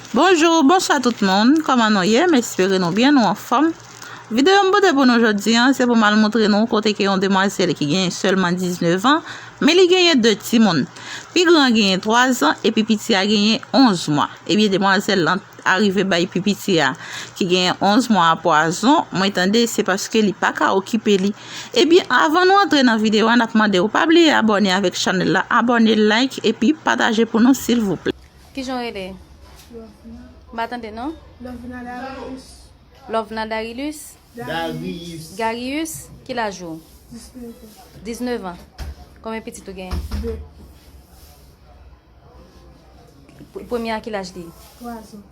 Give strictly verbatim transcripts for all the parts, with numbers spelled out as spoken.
Bonjou, bonswa tout moun. Kòman nou ye? M espere nou byen, nou anfòm. Videyo m pote pou nou jodi a, se pou m al montre nou kote ke yon demwazèl ki genyen sèlman diznèf an, men li genyen de timoun. Pi gran genyen twa zan, epi piti a genyen onz mwa. Ebyen, demwazèl lan arive bay pi piti a, ki genyen onz mwa a pwazon. Mwen tande se paske li pa ka okipe li. Ebyen, avan nou antre nan videyo a, n ap mande w pa bliye abòne avèk chanèl la, abòne, like, epi pataje pou nou, silvouplè. Kijan w rele? Lovna. M pa tande non. Lovna Darius. Lovna Darilus? Darius. Garius, ki laj ou? Diznèf an. Diznèf an. Konbyen pitit ou genyen? De. P-, premye a ki laj li? Twa zan.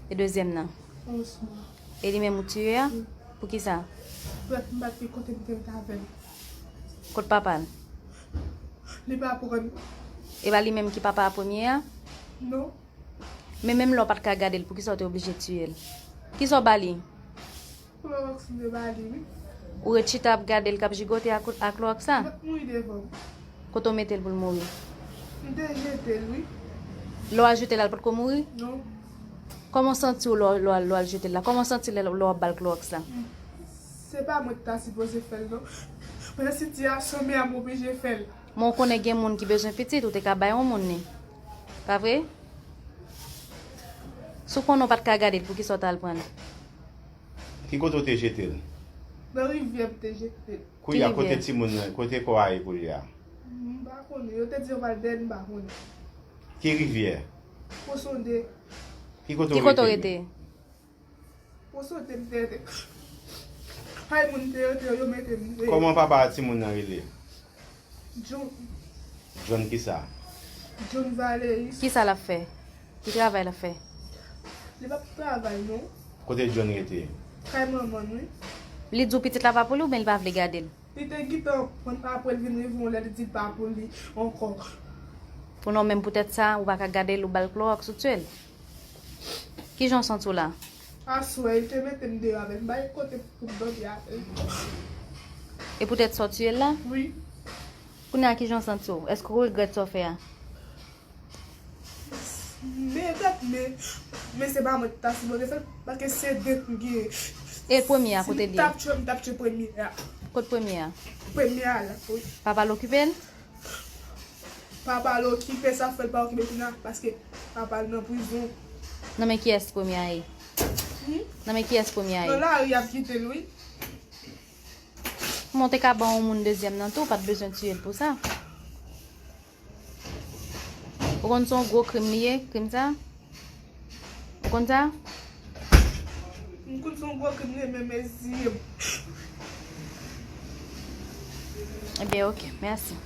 E dezyèm nan? Onz mwa. E li menm ou tiye a? Wi. Poukisa? Brèf, m pa t gen kote m te rete avè l. Kot papa l? Li pa pran. E pa li menm ki papa a premye a? Non. Men menm lè w pa t ka gade l, poukisa w te oblije tiye l? Kisa w ba li? Klowòks m te ba li, wi. Ou ret chita ap gade l k ap jigote ak, ak klowòks la? L ap mouri devan m. Kote w mete l pou l mouri? M te jete l, wi. Lè w al jete l, l potko mouri? Non. Kòman w santi w lè w, lè w al, lè w al jete l la? Kòman w santi lè, lè w ap ba l klowòks la? Se pa mwen ki ta sipoze fè l, non. Men sitiyasyon m an, m oblije fè l. Men w konnen gen moun ki bezwen pitit, ou te ka bay yon moun li. Pa vre? Si w konnen w pa t ka gade l, poukisa w t al pran l? Ki kote w te jete l? Nan rivyè m te jete l. Kounye a, kote timoun nan, kote kò a ye kounye a? M pa konnen. Yo te di yo pral dèyè l, m pa konnen. Ki rivyè? Pon Sonde. Ki kote w rete? Pon Sonde m te rete. Kay moun m te rete, yo mete m. Kòman papa a timoun nan rele? John. John kisa? John Valeris. Kisa l ap fè? Ki travay l ap fè? Li p ap travay, non. Kote John rete? Kay manman l, wi. Li di w pitit la pa pou li oubyen li pa vle gade l? Li te gentan pran apre l vin rive yon lè, li di l pa pou li ankò. Pou non, menm poutèt sa, ou pa ka gade l, ou ba l klowòks, ou tiye l. Kijan w santi w la? Aswè, li te mete m deyò avè l, m pa gen kote pou m dòmi avè l. E poutèt sa w tiye l la? Wi. Kounye a, kijan w santi w? Èske w regrèt sa w fè a? Men, gad, men, men se pa mwen ki ta sipoze fè l, paske se de m gen. E premye a, kote l ye? Si m t ap tchwe, m t ap tchwe premye a. Kot premye a? Premye a la, wi. Papa l okipe l? Papa l okipe, sa fè l pa okipe kounye a, paske papa l nan prizon. Nan men kiyès premye a ye? Hmm? Nan men kiyès premye a ye? Nan lari y ap kite l, wi. Bon, w te ka ban yon moun dezyèm nan tou, w pa t bezwen tiye l pou sa. Ou konn se yon gwo krim li ye, krim sa? Ou konn sa? M konn se yon gwo krim li ye, men mezi. Ebyen, oke, mèsi.